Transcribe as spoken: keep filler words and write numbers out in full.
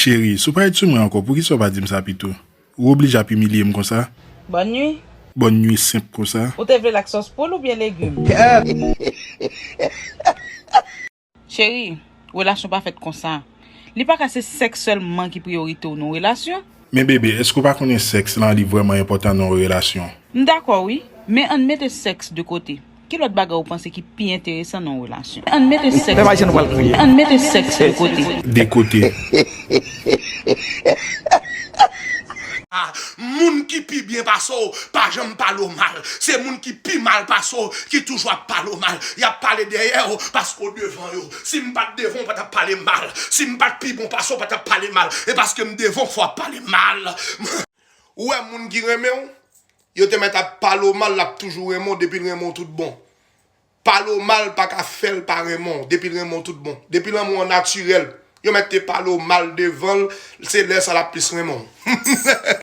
Cheri, si w pa ret sou mwen ankò, poukisa w pa di m sa pito? Ou oblije ap imilye m konsa? Bòn nwi. Bòn nwi senp konsa? Ou te vle l ak sòs poul oubyen legim? Cheri, relasyon pa fèt konsa. Li pa ka se sèks sèlman ki priyorite w nan yon relasyon. Men bebe, èske w pa konnen sèks lan li vrèman enpòtan nan yon relasyon? M dakò wi, men ann mete sèks de kote. Ki lòt bagay ou panse ki pi enteresan nan yon relasyon? Ann mete sèks de kote. Ann mete sèks de kote. De kote. Ah, moun ki pi byen pase w pa janm pale w mal. Se moun ki pi mal pase w ki toujou ap pale w mal. Y ap pale dèyè w paske w devan yo. Si m pa t devan w, w pa t ap pale m mal. Si m pa t pi bon pase w, w pa t ap pale m mal. E paske m devan w, fò w ap pale m mal. Ou wè moun ki renmen w, yo te mèt ap pale w mal, l ap toujou renmen w depi l renmen w tout bon. Pale w mal pa ka fè l pa renmen w, depi l renmen w tout bon. Depi lanmou an natirèl, yo mèt te pale w mal devan l, se lè sa l ap plis renmen w.